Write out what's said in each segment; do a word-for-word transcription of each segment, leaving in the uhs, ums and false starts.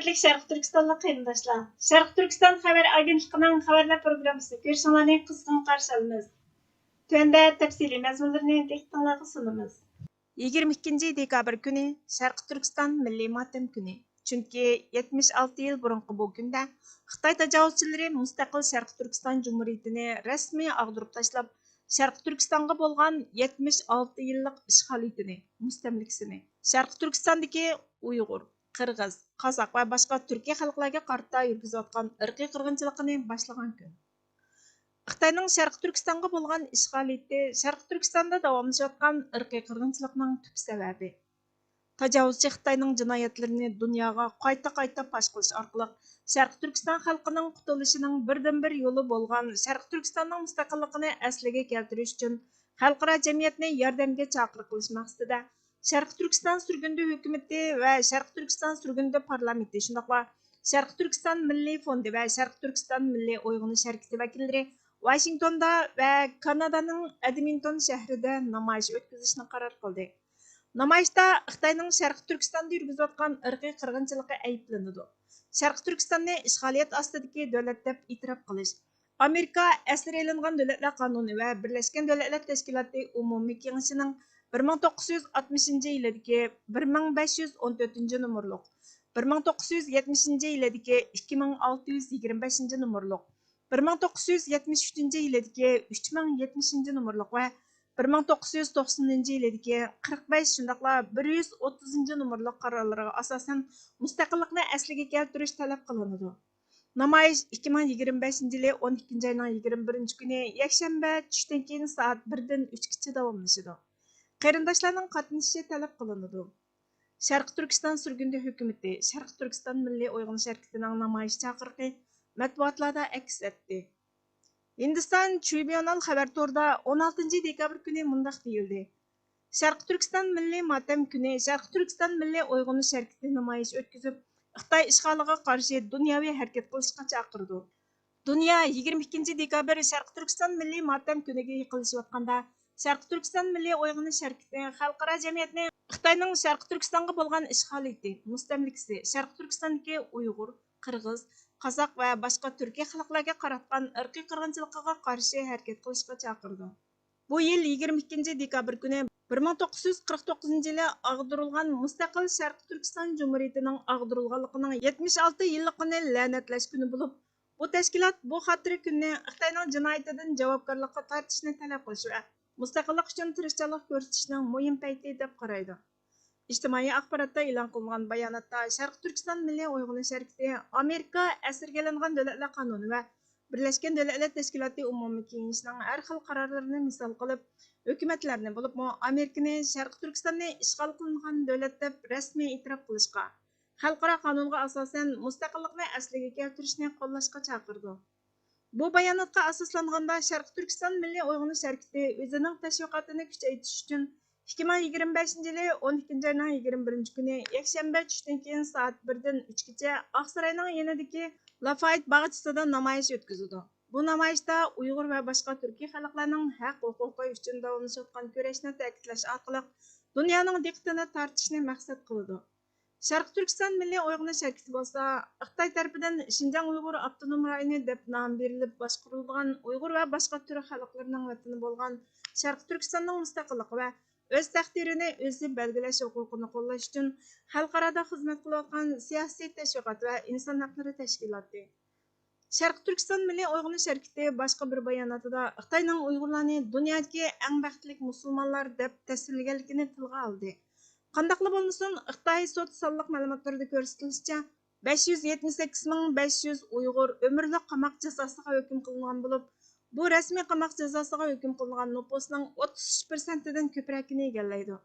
ھۆرمەتلىك شەرقىي تۈركىستانلىق قېرىنداشلار، شەرقىي تۈركىستان خەۋەر ئاگېنتلىقىنىڭ خەۋەرلەر پروگراممىسىنى كۆرۈشۈڭلارنى قىزغىن قارشى ئالىمىز. تۆۋەندە تەپسىلىي مەزمۇنلىرىنى دىققىتىڭلارغا سۇنىمىز. يىگىرمە ئىككىنچى دېكابىر كۈنى شەرقىي تۈركىستان مىللىي ماتەم كۈنى. چۈنكى يەتمىش ئالتە يىل بۇرۇنقى بۇ كۈندە خىتاي تاجاۋۇزچىلىرى مۇستەقىل شەرقىي تۈركىستان جۇمھۇرىيىتىنى رەسمىي ئاغدۇرۇپ تاشلاپ، شەرقىي تۈركىستانغا بولغان يەتمىش ئالتە يىللىق ئىشغالىيىتىنى، مۇستەملىكىسىنى، شەرقىي تۈركىستاندىكى ئۇيغۇر، قىرغىز، قازاق ۋە باشقا تۈركىي خەلقلەرگە قارىتا يۈرگۈزۈۋاتقان ئىرقىي قىرغىنچىلىقىنى باشلىغان كۈن. خىتاينىڭ شەرقىي تۈركىستانغا بولغان ئىشغالىيىتى شەرقىي تۈركىستاندا داۋاملىشىۋاتقان ئىرقىي قىرغىنچىلىقنىڭ تۈپ سەۋەبى. تاجاۋۇزچى خىتاينىڭ جىنايەتلىرىنى دۇنياغا قايتا-قايتا پاش قىلىش ئارقىلىق، شەرقىي تۈركىستان خەلقىنىڭ قۇتۇلۇشىنىڭ بىردىنبىر يولى بولغان شەرقىي تۈركىستاننىڭ مۇستەقىللىقىنى ئەسلىگە كەلتۈرۈش ئۈچۈن خەلقئارا جەمئىيەتنى ياردەمگە چاقىرىق قىلىش مەقسىتىدە، شەرقىي تۈركىستان سۈرگۈندە ھۆكۈمىتى ۋە شەرقىي تۈركىستان سۈرگۈندە پارلامېنتى، شۇنداقلا شەرقىي تۈركىستان مىللىي فوندى ۋە شەرقىي تۈركىستان مىللىي ئويغىنىش ھەرىكىتى ۋەكىللىرى ۋاشىنگتوندا ۋە كانادانىڭ ئەدمىنتون شەھىرىدە نامايىش ئۆتكۈزۈشنى قارار قىلدى. نامايىشتا خىتاينىڭ شەرقىي تۈركىستاندا يۈرگۈزۈۋاتقان ئىرقىي قىرغىنچىلىقى ئەيىبلىنىدۇ. شەرقىي تۈركىستاننى ئىشغالىيەت ئاستىدىكى دۆلەت دەپ ئېتىراپ قىلىش، ئامېرىكا ئەسىرگە ئېلىنغان دۆلەتلەر قانۇنى ۋە بىرلەشكەن دۆلەتلەر تەشكىلاتى ئومۇمىي كېڭىشىنىڭ بىر مىڭ توققۇز يۈز ئاتمىشىنچى يىلىدىكى بىر مىڭ بەش يۈز ئون تۆتىنچى نومۇرلۇق، بىر مىڭ توققۇز يۈز يەتمىشىنچى يىلىدىكى ئىككى مىڭ ئالتە يۈز يىگىرمە بەشىنچى نومۇرلۇق، بىر مىڭ توققۇز يۈز يەتمىش ئۈچىنچى يىلىدىكى ئۈچ مىڭ يەتمىشىنچى نومۇرلۇق ۋە بىر مىڭ توققۇز يۈز توقسىنىنچى يىلىدىكى قىرىق بەش، شۇنداقلا بىر يۈز ئوتتۇزىنچى نومۇرلۇق قارارلىرىغا ئاساسەن مۇستەقىللىقنى ئەسلىگە كەلتۈرۈش تەلەپ قىلىنىدۇ. نامايىش ئىككى مىڭ يىگىرمە بەشىنچى يىلى ئون ئىككىنچى ئاينىڭ يىگىرمە بىرىنچى كۈنى يەكشەنبە چۈشتىن كېيىن سائەت بىردىن ئۈچكىچە داۋاملىشىدۇ. قېرىنداشلارنىڭ قاتنىشىشى تەلەپ قىلىنىدۇ. شەرقىي تۈركىستان سۈرگۈندە ھۆكۈمىتى شەرقىي تۈركىستان مىللىي ئويغىنىش ھەرىكىتىنىڭ نامايىش چاقىرىقى مەتبۇئاتلاردا ئەكس ئەتتى. ھىندىستان ترىبيۇنال خەۋەر تورىدا ئون ئالتىنچى دېكابىر كۈنى مۇنداق دېيىلدى: شەرقىي تۈركىستان مىللىي ماتەم كۈنى شەرقىي تۈركىستان مىللىي ئويغىنىش ھەرىكىتى نامايىش ئۆتكۈزۈپ، خىتاي ئىشغالىغا قارشى دۇنياۋى ھەرىكەت قىلىشقا چاقىرىدۇ. دۇنيا يىگىرمە ئىككىنچى دېكابىر شەرقىي تۈركىستان مىللىي ماتەم كۈنىگە يېقىنلىشىۋاتقاندا، شەرقىي تۈركىستان مىللىي ئويغىنىش ھەرىكىتى خەلقئارا جەمئىيەتنى خىتاينىڭ شەرقىي تۈركىستانغا بولغان ئىشغالىيىتى، مۇستەملىكىسى، شەرقىي تۈركىستاندىكى ئۇيغۇر، قىرغىز، قازاق ۋە باشقا تۈركىي خەلقلەرگە قاراتقان ئىرقىي قىرغىنچىلىقىغا قارشى ھەرىكەت قىلىشقا چاقىرىدۇ. بۇ يىل يىگىرمە ئىككىنچى دېكابىر كۈنى بىر مىڭ توققۇز يۈز قىرىق توققۇزىنچى يىلى ئاغدۇرۇلغان مۇستەقىل شەرقىي تۈركىستان جۇمھۇرىيىتىنىڭ ئاغدۇرۇلغانلىقىنىڭ يەتمىش ئالتە يىللىقىنى لەنەتلەش كۈنى بولۇپ، بۇ تەشكىلات بۇ خاتىرە كۈنىنى خىتاينىڭ جىنايىتىدىن جاۋابكارلىققا تارتىشنى تەلەپ قىلىش ۋە مۇستەقىللىق ئۈچۈن تىرىشچانلىق كۆرسىتىشنىڭ مۇھىم پەيتى دەپ قارايدۇ. ئىجتىمائىي ئاخباراتتا ئېلان قىلىنغان باياناتتا شەرقىي تۈركىستان مىللىي ئويغىنىش ھەرىكىتى ئامېرىكا ئەسىرگە ئېلىنغان دۆلەتلەر قانۇنى ۋە بىرلەشكەن دۆلەتلەر تەشكىلاتى ئومۇمىي كېڭىشىنىڭ ھەر خىل قارارلىرىنى مىسال قىلىپ، ھۆكۈمەتلەرنى، بولۇپمۇ ئامېرىكىنى شەرقىي تۈركىستاننى ئىشغال قىلىنغان دۆلەت دەپ رەسمىي ئېتىراپ قىلىشقا، خەلقئارا قانۇنغا ئاساسەن مۇستەقىللىقنى ئەسلىگە كەلتۈرۈشنى قوللاشقا چاقىرىدۇ. بۇ باياناتقا ئاساسلانغاندا، شەرقىي تۈركىستان مىللىي ئويغىنىش ھەرىكىتى ئۆزىنىڭ تەشۋىقاتىنى كۈچەيتىش ئۈچۈن، ئىككى مىڭ يىگىرمە بەشىنچى يىلى ئون ئىككىنچى ئاينىڭ يىگىرمە بىرىنچى كۈنى يەكشەنبە چۈشتىن كېيىن سائەت بىردىن ئۈچكىچە ئاقساراينىڭ يېنىدىكى لافايت باغچىسىدا نامايىش ئۆتكۈزىدۇ. بۇ نامايىشتا ئۇيغۇر ۋە باشقا تۈركىي خەلقلەرنىڭ ھەق ھوقۇقى ئۈچۈن داۋاملىشىۋاتقان كۈرەشنى تەكىتلەش ئارقىلىق دۇنيانىڭ دىققىتىنى تارتىشنى مەقسەت قىلىدۇ. شەرقىي تۈركىستان مىللىي ئويغىنىش ھەرىكىتى بولسا، خىتاي تەرىپىدىن شىنجاڭ ئۇيغۇر ئاپتونوم رايونى دەپ نام بېرىلىپ باشقۇرۇلىدىغان ئۇيغۇر ۋە باشقا تۈرك خەلقلىرىنىڭ ۋەتىنى بولغان شەرقىي تۈركىستاننىڭ مۇستەقىللىقى ۋە ئۆز تەقدىرىنى ئۆزى بەلگىلەش ھوقۇقىنى قوللاش ئۈچۈن خەلقئارادا خىزمەت قىلىۋاتقان سىياسىي تەشۋىقات ۋە ئىنسان ھەقلىرى تەشكىلاتى. شەرقىي تۈركىستان مىللىي ئويغىنىش ھەرىكىتى باشقا بىر باياناتىدا خىتاينىڭ ئۇيغۇرلارنى دۇنيادىكى ئەڭ بەختلىك مۇسۇلمانلار دەپ تەسۋىرلىگەنلىكىنى تىلغا ئالدى. قانداقلا بولمىسۇن، خىتاي سوت سانلىق مەلۇماتلىرىدا كۆرسىتىلىشىچە، بەش يۈز يەتمىش سەككىز مىڭ بەش يۈز ئۇيغۇر ئۆمۈرلۈك قاماق جازاسىغا ھۆكۈم قىلىنغان بولۇپ، بۇ رەسمىي قاماق جازاسىغا ھۆكۈم قىلىنغان نوپۇسنىڭ ئوتتۇز ئۈچ پىرسەنتىدىن كۆپرەكىنى ئىگىلەيدۇ.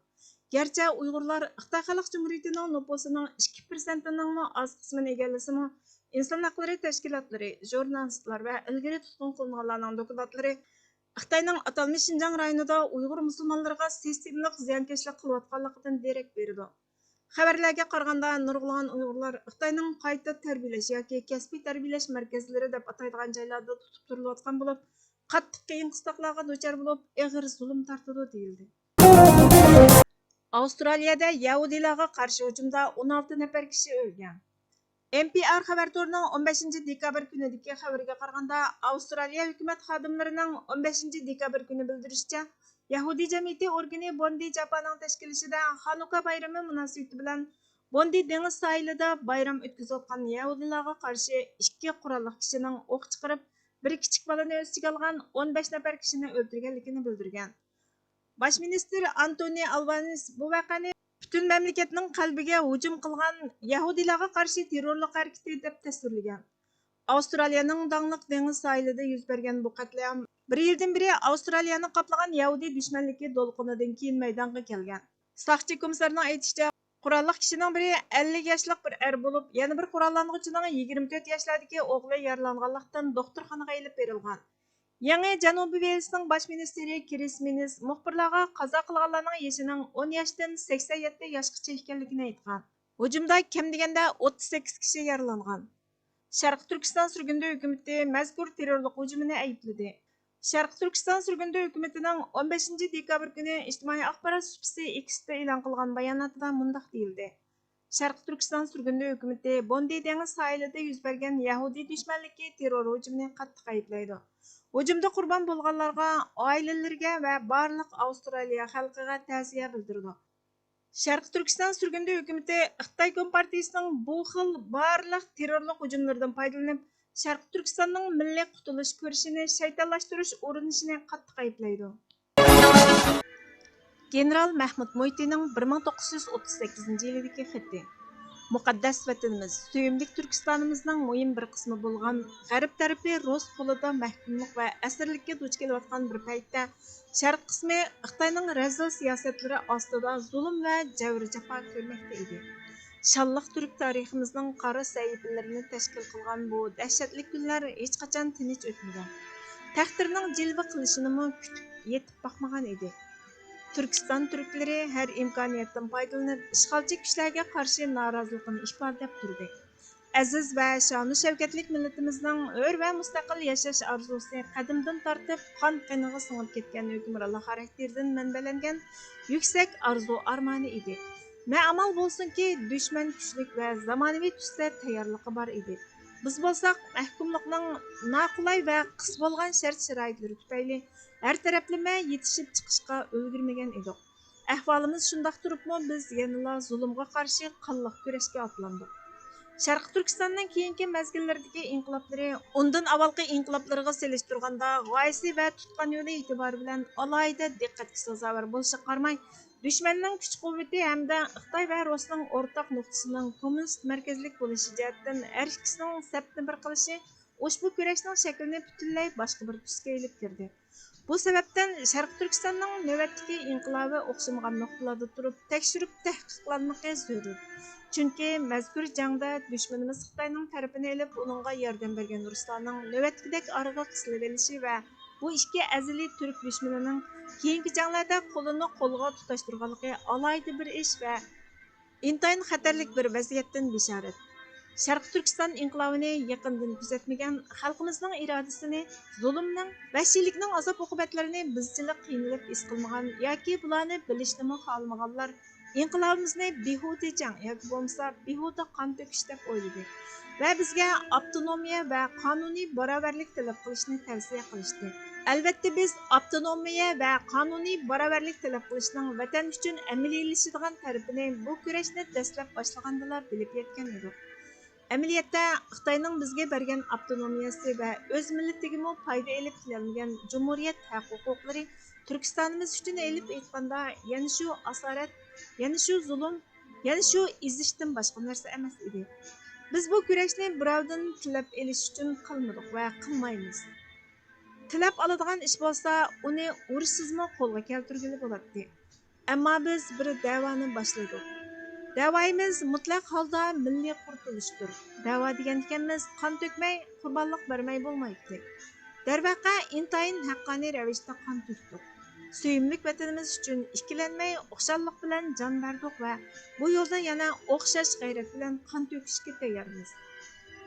گەرچە ئۇيغۇرلار خىتاي خەلق جۇمھۇرىيىتىنىڭ نوپۇسىنىڭ ئىككى پىرسەنتىنىڭمۇ ئاز قىسمىنى ئىگىلىسىمۇ، ئىنسان ھەقلىرى تەشكىلاتلىرى، ژۇرنالىستلار ۋە ئىلگىرى تۇتقۇن قىلىنغانلارنىڭ دوكلاتلىرى خىتاينىڭ ئاتالمىش شىنجاڭ رايونىدا ئۇيغۇر مۇسۇلمانلىرىغا سىستېمىلىق زىيانكەشلىك قىلىۋاتقانلىقىدىن دېرەك بېرىدۇ. خەۋەرلەرگە قارىغاندا، نۇرغۇنلىغان ئۇيغۇرلار خىتاينىڭ قايتا تەربىيەلەش ياكى كەسپىي تەربىيەلەش مەركەزلىرى دەپ ئاتايدىغان جايلاردا تۇتۇپ تۇرۇلۇۋاتقان بولۇپ، قاتتىق قىيىن قىستاقلارغا دۇچار بولۇپ، ئېغىر زۇلۇم تارتىدۇ دېيىلدى. ئاۋسترالىيەدە يەھۇدىيلارغا قارشى ھۇجۇمدا ئون ئالتە نەپەر كىشى ئۆلگەن. ئېن پى ئار خەۋەر تورىنىڭ ئون بەشىنچى دېكابىر كۈنىدىكى خەۋىرىگە قارىغاندا، ئاۋسترالىيە ھۆكۈمەت خادىملىرىنىڭ ئون بەشىنچى دېكابىر كۈنى بىلدۈرۈشىچە، يەھۇدىي جەمئىيىتى ئورگىنى بوندى جاپانىڭ تەشكىللىشىدە خانۇكا بايرىمى مۇناسىۋىتى بىلەن بوندى دېڭىز ساھىلىدا بايرام ئۆتكۈزۈۋاتقان يەھۇدىيلارغا قارشى ئىككى قوراللىق كىشىنىڭ ئوق چىقىرىپ، بىر كىچىك بالىنى ئۆز ئىچىگە ئالغان ئون بەش نەپەر كىشىنى ئۆلتۈرگەنلىكىنى بىلدۈرگەن. باش مىنىستىر ئانتونى ئالۋانىس بۇ ۋەقەنى پۈتۈن مەملىكەتنىڭ قەلبىگە ھۇجۇم قىلغان يەھۇدىيلارغا قارشى تېررورلۇق ھەرىكىتى دەپ تەسۋىرلىگەن. ئاۋسترالىيەنىڭ داڭلىق دېڭىز ساھىلىدا يۈز بەرگەن بۇ قەتلىئام بىر يىلدىن بېرى ئاۋسترالىيەنى قاپلىغان يەھۇدىي دۈشمەنلىكى دولقۇنىدىن كېيىن مەيدانغا كەلگەن. ساقچى كومىسسارنىڭ ئېيتىشىچە، قوراللىق كىشىنىڭ بىرى ئەللىك ياشلىق بىر ئەر بولۇپ، يەنە بىر قوراللانغۇچىنىڭ يىگىرمە تۆت ياشلاردىكى ئوغلى يارىلانغانلىقتىن دوختۇرخانىغا ئېلىپ بېرىلغان. يېڭى جەنۇبىي ۋېلىسنىڭ باش مىنىستىرى كرىس مىنس مۇخبىرلارغا قازا قىلغانلارنىڭ يېشىنىڭ ئون ياشتىن سەكسەن يەتتە ياشقىچە ئىكەنلىكىنى ئېيتقان. ھۇجۇمدا كەم دېگەندە ئوتتۇز سەككىز كىشى يارىلانغان. شەرقىي تۈركىستان سۈرگۈندە ھۆكۈمىتى مەزكۇر تېررورلۇق ھۇجۇمىنى ئەيىبلىدى. شەرقىي تۈركىستان سۈرگۈندە ھۆكۈمىتىنىڭ ئون بەشىنچى دېكابىر كۈنى ئىجتىمائىي ئاخبارات سۇپىسى ئېكستا ئېلان قىلغان باياناتىدا مۇنداق دېيىلدى: شەرقىي تۈركىستان سۈرگۈندە ھۆكۈمىتى بوندى دېڭىز ساھىلىدا يۈز بەرگەن يەھۇدىي دۈشمەنلىكى تېررور ھۇجۇمىنى قاتتىق ئەيىبلەيدۇ. ھۇجۇمدا قۇربان بولغانلارغا، ئائىلىلىرىگە ۋە بارلىق ئاۋسترالىيە خەلقىگە تەزىيە بىلدۈرىدۇ. شەرقىي تۈركىستان سۈرگۈندە ھۆكۈمىتى خىتاي كومپارتىيىسىنىڭ بۇ خىل بارلىق تېررورلۇق ھۇجۇملىرىدىن پايدىلىنىپ، شەرقىي تۈركىستاننىڭ مىللىي قۇتۇلۇش كۈرىشىنى شەيتانلاشتۇرۇش ئۇرۇنۇشىنى قاتتىق ئەيىبلەيدۇ. گېنېرال مەھمۇد مۇھىتىنىڭ بىر مىڭ توققۇز يۈز ئوتتۇز سەككىزىنچى يىلىدىكى خېتى. مۇقەددەس ۋەتىنىمىز، سۆيۈملۈك تۈركىستانىمىزنىڭ مۇھىم بىر قىسمى بولغان غەرب تەرىپى رۇس قولىدا مەھكۇملۇق ۋە ئەسىرلىككە دۇچ كېلىۋاتقان بىر پەيتتە، شەرق قىسمى خىتاينىڭ رەزىل سىياسەتلىرى ئاستىدا زۇلۇم ۋە جەۋر-جاپا كۆرمەكتە ئىدى. شانلىق تۈرك تارىخىمىزنىڭ قارا سەھىپىلىرىنى تەشكىل قىلغان بۇ دەھشەتلىك كۈنلەر ھېچقاچان تىنچ ئۆتمىگەن. تەقدىرنىڭ جىلۋە قىلىشىنىمۇ كۈتۈپ يېتىپ باقمىغان ئىدى. تۈركىستان تۈركلىرى ھەر ئىمكانىيەتتىن پايدىلىنىپ، ئىشغالچى كۈچلەرگە قارشى نارازىلىقىنى ئىپادىلەپ تۇردى. ئەزىز ۋە شانۇ شەۋكەتلىك مىللىتىمىزنىڭ ھۆر ۋە مۇستەقىل ياشاش ئارزۇسى قەدىمدىن تارتىپ قان قېنىغا سىڭىپ كەتكەن ھۆكۈمرانلار خاراكتېرىدىن مەنبەلەنگەن يۈكسەك ئارزۇ ئارمانى ئىدى. مە ئامال بولسۇنكى، دۈشمەن كۈچلۈك ۋە زامانىۋى تۈستە تەييارلىقى بار ئىدى. بىز بولساق مەھكۇملۇقنىڭ ناقۇلاي ۋە قىس بولغان شەرت-شارائىتلىرى تۈپەيلى ھەر تەرەپلىمە يېتىشىپ چىقىشقا ئۈلگۈرمىگەن ئىدۇق. ئەھۋالىمىز شۇنداق تۇرۇپمۇ، بىز يەنىلا زۇلۇمغا قارشى قانلىق كۈرەشكە ئاتلاندۇق. شەرقىي تۈركىستاننىڭ كېيىنكى مەزگىللەردىكى ئىنقىلابلىرى ئۇندىن ئاۋۋالقى ئىنقىلابلىرىغا سېلىشتۇرغاندا غايىسى ۋە تۇتقان يولى ئېتىبارى بىلەن ئالاھىدە دىققەتكە سازاۋەر بولۇشىغا قارىماي، دۈشمەننىڭ كۈچ-قۇۋۋىتى ھەمدە خىتاي ۋە رۇسنىڭ ئورتاق نۇقتىسىنىڭ كوممۇنىست مەركەزلىك بولۇشى جەھەتتىن ھەر ئىككىسىنىڭ سەپنى بىر قىلىشى ئۇشبۇ كۈرەشنىڭ شەكلىنى پۈتۈنلەي باشقا بىر تۈسكە ئېلىپ كىردى. بۇ سەۋەبتىن شەرقىي تۈركىستاننىڭ نۆۋەتتىكى ئىنقىلابى ئوخشىمىغان نۇقتىلاردا تۇرۇپ تەكشۈرۈپ تەھقىقلانمىقى زۆرۈر. چۈنكى مەزكۇر جەڭدە دۈشمىنىمىز خىتاينىڭ تەرىپىنى ئېلىپ، ئۇنىڭغا ياردەم بەرگەن رۇسلارنىڭ نۆۋەتتىكىدەك ئارىغا قىسىلىۋېلىشى ۋە بۇ ئىككى ئەزەلىي تۈرك دۈشمىنىنىڭ كېيىنكى جەڭلەردە قولىنى قولغا تۇتاشتۇرغانلىقى ئالاھىدە بىر ئىش ۋە ئىنتايىن خەتەرلىك بىر ۋەزىيەتتىن بېشارەت. شەرقىي تۈركىستان ئىنقىلابىنى يېقىندىن كۆزەتمىگەن، خەلقىمىزنىڭ ئىرادىسىنى، زۇلۇمنىڭ، ۋەھشىيلىكنىڭ ئازاب-ئوقۇبەتلىرىنى بىزچىلىك قىينىلىپ ھېس قىلمىغان ياكى بۇلارنى بىلىشنىمۇ خالىمىغانلار ئىنقىلابىمىزنى بىھۇدە جەڭ ياكى بولمىسا بىھۇدە قان تۆكۈش دەپ ئويلىدى ۋە بىزگە ئاپتونومىيە ۋە قانۇنىي باراۋەرلىك تەلەپ قىلىشنى تەۋسىيە قىلىشتى. ئەلۋەتتە، بىز ئاپتونومىيە ۋە قانۇنىي باراۋەرلىك تەلەپ قىلىشنىڭ ۋەتەن ئۈچۈن ئەمەلىيلىشىدىغان تەرىپىنى بۇ كۈرەشنى دەسلەپ باشلىغاندىلا بىلىپ يەتكەن ئىدۇق. ئەمەلىيەتتە، خىتاينىڭ بىزگە بەرگەن ئاپتونومىيەسى ۋە ئۆز مىللىتىگىمۇ پايدا ئېلىپ كېلەلمىگەن جۇمھۇرىيەت ھەق-ھوقۇقلىرى تۈركىستانىمىز ئۈچۈن ئېلىپ ئېيتقاندا يەنە شۇ ئاسارەت، يەنە شۇ زۇلۇم، يەنە شۇ ئېزىشتىن باشقا نەرسە ئەمەس ئىدى. بىز بۇ كۈرەشنى بىراۋدىن تىلەپ ئېلىش ئۈچۈن قىلمىدۇق ۋە قىلمايمىز. تىلەپ ئالىدىغان ئىش بولسا، ئۇنى ئۇرۇشسىزمۇ قولغا كەلتۈرگىلى بولاتتى. ئەمما بىز بىر دەۋانى باشلىدۇق. دەۋايىمىز مۇتلەق ھالدا مىللىي قۇرتۇلۇشتۇر. دەۋا دېگەن ئىكەنمىز، قان تۆكمەي، قۇربانلىق بەرمەي بولمايتتى. دەرۋەقە، ئىنتايىن ھەققانىي رەۋىشتە قان تۆكتۇق. سۆيۈملۈك ۋەتىنىمىز ئۈچۈن ئىككىلەنمەي، خۇشاللىق بىلەن جان بەردۇق ۋە بۇ يولدا يەنە ئوخشاش غەيرەت بىلەن قان تۆكۈشكە تەييارمىز.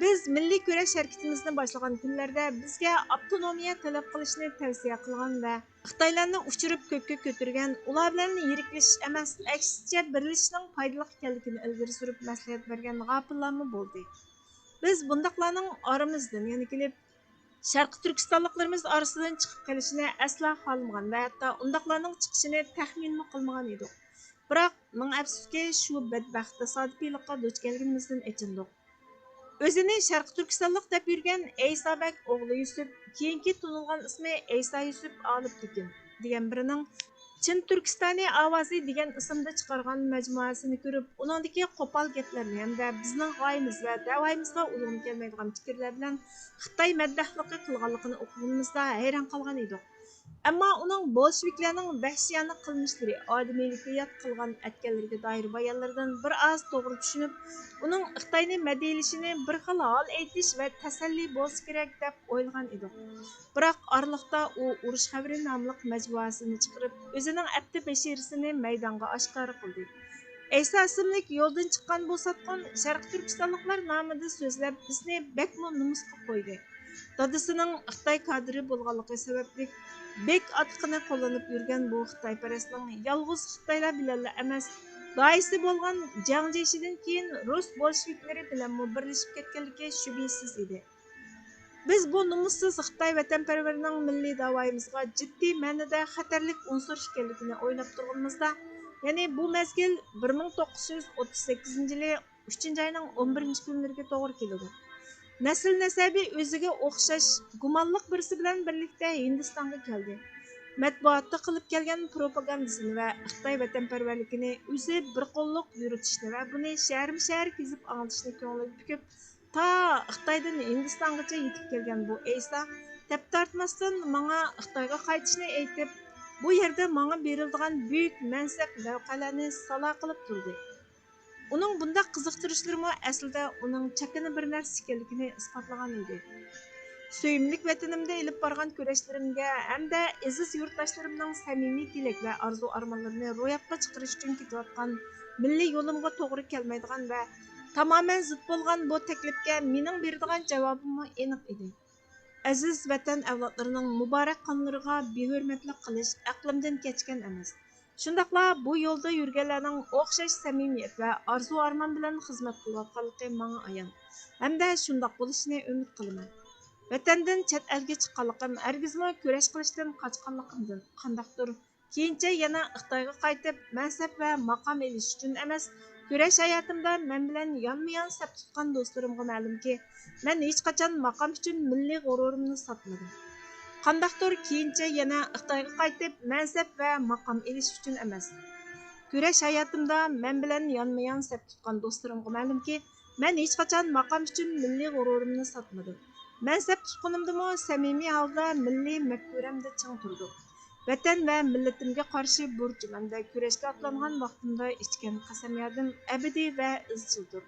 بىز مىللىي كۈرەش ھەرىكىتىمىزنى باشلىغان كۈنلەردە بىزگە ئاپتونومىيە تەلەپ قىلىشنى تەۋسىيە قىلغان ۋە خىتايلارنى ئۇچۇرۇپ كۆككە كۆتۈرگەن، ئۇلار بىلەن يىرىكلىشىش ئەمەس، ئەكسىچە بىرلىشىشنىڭ پايدىلىق ئىكەنلىكىنى ئىلگىرى سۈرۈپ مەسلىھەت بەرگەن غاپىللارمۇ بولدى. بىز بۇنداقلارنىڭ ئارىمىزدىن يەنە كېلىپ، شەرقىي تۈركىستانلىقلىرىمىز ئارىسىدىن چىقىپ قېلىشىنى ئەسلا خالىمىغان ۋە ھەتتا ئۇنداقلارنىڭ چىقىشىنى تەخمىنمۇ قىلمىغان ئىدۇق. بىراق، مىڭ ئەپسۇسكى، شۇ بەتبەخت تاسادىپىيلىققا دۇچ كەلگىنىمىزدىن ئېچىندۇق. ئۆزىنى شەرقىي تۈركىستانلىق دەپ يۈرگەن ئەيسا بەگ ئوغلى يۈسۈپ، كېيىنكى تونۇلغان ئىسمى ئەيسا يۈسۈپ ئالىپ تېكىن دېگەن بىرىنىڭ چىن تۈركىستانى ئاۋازى دېگەن ئىسىمدا چىقارغان مەجمۇئەسىنى كۆرۈپ، ئۇنىڭدىكى قوپال گەپلەرنى ھەمدە بىزنىڭ غايىمىز ۋە دەۋايىمىزغا ئۇيغۇن كەلمەيدىغان پىكىرلەر بىلەن خىتاي مەدداھلىقى قىلغانلىقىنى ئوقۇغىنىمىزدا ھەيران قالغان ئىدۇق. ئەمما ئۇنىڭ بولشېۋىكلارنىڭ ۋەھشىيانە قىلمىشلىرى، ئادىمىيلىككە يات قىلغان ئەتكەنلىرىگە دائىر بايانلىرىدىن بىر ئاز توغرا چۈشىنىپ، ئۇنىڭ خىتاينى مەدھىيلىشىنى بىر خىل ھال ئېيتىش ۋە تەسەللى بولسا كېرەك دەپ ئويلىغان ئىدۇق. بىراق ئارىلىقتا ئۇ ئۇرۇش خەۋىرى ناملىق مەجمۇئەسىنى چىقىرىپ، ئۆزىنىڭ ئەپتى بەشىرىسىنى مەيدانغا ئاشكارا قىلدى. ئەيسا ئىسىملىك يولدىن چىققان بۇ ساتقۇن شەرقىي تۈركىستانلىقلار نامىدا سۆزلەپ، بىزنى بەكمۇ نومۇسقا قويدى. دادىسىنىڭ خىتاي كادىرى بولغانلىقى سەۋەبلىك، بېك ئاتىقىنى قوللىنىپ يۈرگەن بۇ خىتايپەرەسنىڭ يالغۇز خىتايلار بىلەنلا ئەمەس، دايىسى بولغان جياڭ جيېشىدىن كېيىن رۇس بولشېۋىكلىرى بىلەنمۇ بىرلىشىپ كەتكەنلىكى شۈبھىسىز ئىدى. بىز بۇ نومۇسسىز خىتاي ۋەتەنپەرۋىرىنىڭ مىللىي داۋايىمىزغا جىددىي مەنىدە خەتەرلىك ئۇنسۇر ئىكەنلىكىنى ئويلاپ تۇرغىنىمىزدا، يەنى بۇ مەزگىل بىر مىڭ توققۇز يۈز ئوتتۇز سەككىزىنچى يىلى ئۈچىنچى ئاينىڭ ئون بىرىنچى كۈنلىرىگە توغرا كېلىدۇ. نەسىل نەسەبى ئۆزىگە ئوخشاش گۇمانلىق بىرسى بىلەن بىرلىكتە ھىندىستانغا كەلدى. مەتبۇئاتتا قىلىپ كەلگەن پروپاگاندىسىنى ۋە خىتاي ۋەتەنپەرۋەرلىكىنى ئۆزى بىر قوللۇق يۈرۈتۈشنى ۋە بۇنى شەھەرمۇ شەھەر كېزىپ ئاڭلىتىشنى كۆڭلىگە پۈكۈپ، تا خىتايدىن ھىندىستانغىچە يېتىپ كەلگەن بۇ ئەيسا تەپ تارتماستىن ماڭا خىتايغا قايتىشنى ئېيتىپ، بۇ يەردە ماڭا بېرىلىدىغان بۈيۈك مەنسەپ، مەۋقەلەرنى، سالا قىلىپ تۇردى. ئۇنىڭ بۇنداق قىزىقتۇرۇشلىرىمۇ ئەسلىدە ئۇنىڭ چاكىنا بىر نەرسە ئىكەنلىكىنى ئىسپاتلىغان ئىدى. سۆيۈملۈك ۋەتىنىمدە ئېلىپ بارغان كۈرەشلىرىمگە ھەمدە ئەزىز يۇرتداشلىرىمنىڭ سەمىمىي تىلەك ۋە ئارزۇ-ئارمانلىرىنى روياپقا چىقىرىش ئۈچۈن كېتىۋاتقان مىللىي يولۇمغا توغرا كەلمەيدىغان ۋە تامامەن زىت بولغان بۇ تەكلىپكە مېنىڭ بېرىدىغان جاۋابىممۇ ئېنىق ئىدى. ئەزىز ۋەتەن ئەۋلادلىرىنىڭ مۇبارەك قانلىرىغا بىھۆرمەتلىك قىلىش ئەقلىمدىن كەچكەن ئەمەس. شۇنداقلا بۇ يولدا يۈرگەنلەرنىڭ ئوخشاش سەمىمىيەت ۋە ئارزۇ-ئارمان بىلەن خىزمەت قىلىۋاتقانلىقى ماڭا ئايان ھەمدە شۇنداق بولۇشىنى ئۈمىد قىلىمەن. ۋەتەندىن چەت ئەلگە چىققانلىقىم ھەرگىزمۇ كۈرەش قىلىشتىن قاچقانلىقىمدىن، قانداقتۇر كېيىنچە يەنە خىتايغا قايتىپ، مەنسەپ ۋە ماقام ئېلىش ئۈچۈن ئەمەس، كۈرەش ھاياتىمدا مەن بىلەن يانمۇيان سەپ تۇتقان دوستلىرىمغا مەلۇمكى، مەن ھېچقاچان ماقام ئۈچۈن مىللىي غۇرۇرۇمنى ساتمىدىم. قانداقتۇر كېيىنچە يەنە خىتايغا قايتىپ، مەنسەپ ۋە ماقام ئېلىش ئۈچۈن ئەمەس، كۈرەش ھاياتىمدا مەن بىلەن يانمۇيان سەپ تۇتقان دوستلىرىمغا مەلۇمكى، مەن ھېچقاچان ماقام ئۈچۈن مىللىي غۇرۇرۇمنى ساتمىدىم. مەنسەپ تۇتقىنىمدىمۇ سەمىمىي ھالدا مىللىي مەپكۇرەمدە چىڭ تۇردۇم. ۋەتەن ۋە مىللىتىمگە قارشى بۇرچۇم ھەمدە كۈرەشكە ئاتلانغان ۋاقتىمدا ئىچكەن قەسەميادىم ئەبەدىي ۋە ئىزچىلدۇر.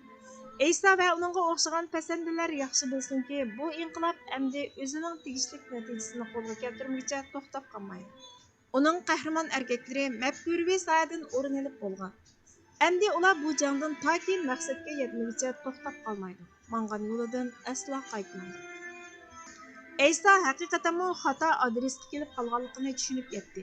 ئەيسا ۋە ئۇنىڭغا ئوخشىغان پەسەندىلەر ياخشى بىلسۇنكى، بۇ ئىنقىلاب ئەمدى ئۆزىنىڭ تېگىشلىك نەتىجىسىنى قولغا كەلتۈرمىگۈچە توختاپ قالمايدۇ. ئۇنىڭ قەھرىمان ئەركەكلىرى مەپكۇرىۋى ساھەدىن ئورۇن ئېلىپ بولغان. ئەمدى ئۇلار بۇ جەڭدىن تاكى مەقسەتكە يەتمىگۈچە توختاپ قالمايدۇ، ماڭغان يولىدىن ئەسلا قايتمايدۇ. ئەيسا ھەقىقەتەنمۇ خاتا ئادرېسقا كېلىپ قالغانلىقىنى چۈشىنىپ يەتتى.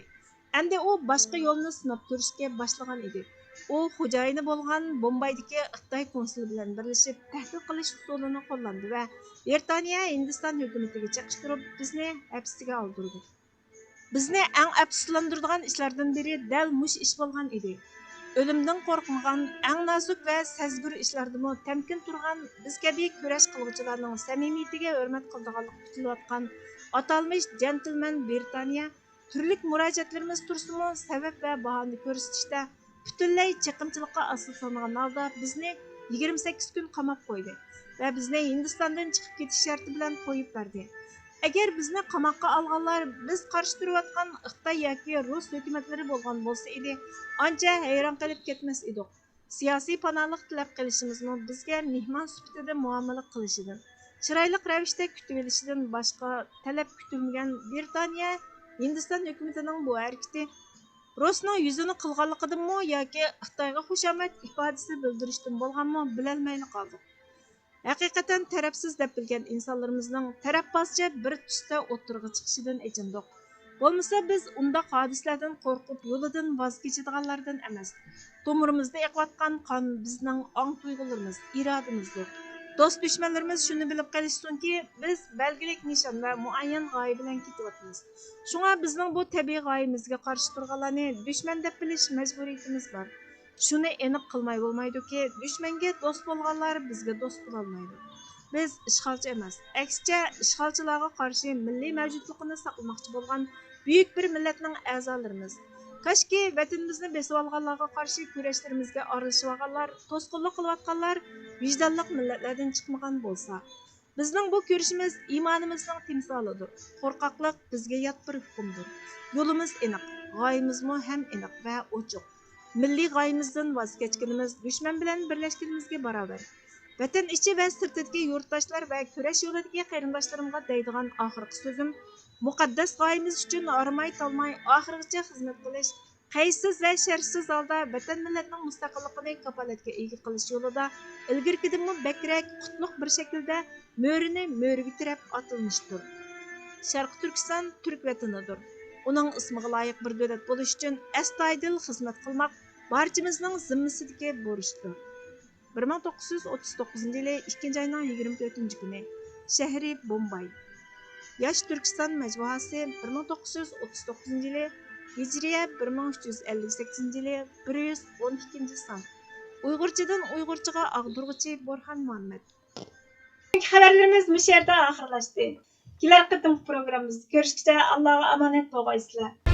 ئەمدى ئۇ باشقا يولنى سىناپ كۆرۈشكە باشلىغان ئىدى. ئۇ خوجايىنى بولغان بومبايدىكى خىتاي كونسۇلى بىلەن بىرلىشىپ تەھلىل قىلىش ئۇسۇلىنى قوللاندى ۋە بىرىتانىيە ھىندىستان ھۆكۈمىتىگە چېقىشتۇرۇپ، بىزنى ھەپسىگە ئالدۇردى. بىزنى ئەڭ ئەپسۇسلاندۇرىدىغان ئىشلاردىن بىرى دەل مۇشۇ ئىش بولغان ئىدى. ئۆلۈمدىن قورقمىغان، ئەڭ نازۇك ۋە سەزگۈر ئىشلاردىمۇ تەمكىن تۇرغان بىز كەبى كۈرەش قىلغۇچىلارنىڭ سەمىمىيىتىگە ھۆرمەت قىلىدىغانلىقى كۈتۈلۈۋاتقان ئاتالمىش جەنتلمەن بىرىتانىيە تۈرلۈك مۇراجىئەتلىرىمىز تۇرسىمۇ، سەۋەب ۋە باھانە كۆرسىتىشتە پۈتۈنلەي چېقىمچىلىققا ئاساسلانغان ھالدا بىزنى يىگىرمە سەككىز كۈن قاماپ قويدى ۋە بىزنى ھىندىستاندىن چىقىپ كېتىش شەرتى بىلەن قويۇپ بەردى. ئەگەر بىزنى قاماققا ئالغانلار بىز قارشى تۇرۇۋاتقان خىتاي ياكى رۇس ھۆكۈمەتلىرى بولغان بولسا ئىدى، ئانچە ھەيران قېلىپ كەتمەس ئىدۇق. سىياسىي پاناھلىق تەلەپ قىلىشىمىزمۇ بىزگە مېھمان سۈپىتىدە مۇئامىلە قىلىشىدىن، چىرايلىق رەۋىشتە كۈتۈۋېلىشىدىن باشقا تەلەپ كۈتۈلمىگەن بىرىتانىيە ھىندىستان ھۆكۈمىتىنىڭ بۇ ھەرىكىتى رۇسنىڭ يۈزىنى قىلغانلىقىدىنمۇ ياكى خىتايغا خۇشامەت ئىپادىسى بىلدۈرۈشتىن بولغانمۇ بىلەلمەيلا قالدۇق. ھەقىقەتەن تەرەپسىز دەپ بىلگەن ئىنسانلىرىمىزنىڭ تەرەپبازچە بىر تۈستە ئوتتۇرىغا چىقىشىدىن ئېچىندۇق. بولمىسا بىز ئۇنداق ھادىسىلەردىن قورقۇپ يولىدىن ۋاز كېچىدىغانلاردىن ئەمەس. تومۇرىمىزدا ئېقىۋاتقان قان بىزنىڭ ئاڭ تۇيغۇلىرىمىز، ئىرادىمىزدۇر. دوست دۈشمەنلىرىمىز شۇنى بىلىپ قېلىشسۇنكى، بىز بەلگىلىك نىشان ۋە مۇئەييەن غايە بىلەن كېتىۋاتىمىز. شۇڭا بىزنىڭ بۇ تەبىئىي غايىمىزگە قارشى تۇرغانلارنى دۈشمەن دەپ بىلىش مەجبۇرىيىتىمىز بار. شۇنى ئېنىق قىلماي بولمايدۇكى، دۈشمەنگە دوست بولغانلار بىزگە دوست بولالمايدۇ. بىز ئىشغالچى ئەمەس، ئەكسىچە ئىشغالچىلارغا قارشى مىللىي مەۋجۇتلۇقىنى ساقلىماقچى بولغان بۈيۈك بىر مىللەتنىڭ ئەزالىرىمىز. كاشكى ۋەتىنىمىزنى بېسىۋالغانلارغا قارشى كۈرەشلىرىمىزگە ئارىلىشىۋالغانلار، توسقۇنلۇق قىلىۋاتقانلار ۋىجدانلىق مىللەتلەردىن چىقمىغان بولسا. بىزنىڭ بۇ كۈرىشىمىز ئىمانىمىزنىڭ تىمسالىدۇر. قورقاقلىق بىزگە يات بىر ھۆكۈمدۇر. يولىمىز ئېنىق، غايىمىزمۇ ھەم ئېنىق ۋە ئوچۇق. مىللىي غايىمىزدىن ۋاز كەچكىنىمىز دۈشمەن بىلەن بىرلەشكىنىمىزگە باراۋەر. ۋەتەن ئىچى ۋە سىرتىدىكى يۇرتداشلار ۋە كۈرەش يولىدىكى قېرىنداشلىرىمغا دەيدىغان ئاخىرقى سۆزۈم، مۇقەددەس غايىمىز ئۈچۈن ھارماي-تالماي ئاخىرغىچە خىزمەت قىلىش، قەيتسىز ۋە شەرتسىز ھالدا ۋەتەن مىللەتنىڭ مۇستەقىللىقىنى كاپالەتكە ئىگە قىلىش يولىدا ئىلگىرىكىدىنمۇ بەكرەك، قۇتلۇق بىر شەكىلدە مۆرىنى مۆرىگە تىرەپ ئاتلىنىشتۇر. شەرقىي تۈركىستان تۈرك ۋەتىنىدۇر. ئۇنىڭ ئىسمىغا لايىق بىر دۆلەت بولۇش ئۈچۈن ئەستايىدىل خىزمەت قىلماق بارچىمىزنىڭ زىممىسىدىكى بۇرچتۇر. بىر مىڭ توققۇز يۈز ئوتتۇز توققۇزىنچى يىلى ئىككىنچى ئاينىڭ يىگىرمە تۆتىنچى كۈنى، شەھىرى بومباي. ياش تۈركىستان مەجمۇئەسى، بىر مىڭ توققۇز يۈز ئوتتۇز توققۇزىنچى يىلى، ھىجرىيە بىر مىڭ ئۈچ يۈز ئەللىك سەككىزىنچى يىلى، بىر يۈز ئون ئىككىنچى سان. ئۇيغۇرچىدىن ئۇيغۇرچىغا ئاغدۇرغۇچى بورھان مۇھەممەد. بۈگۈنكى خەۋەرلىرىمىز مۇشۇ يەردە ئاخىرلاشتى. كېلەر قېتىمقى پروگراممىمىزدا كۆرۈشكىچە ئاللاغا ئامانەت بولغايسىلەر.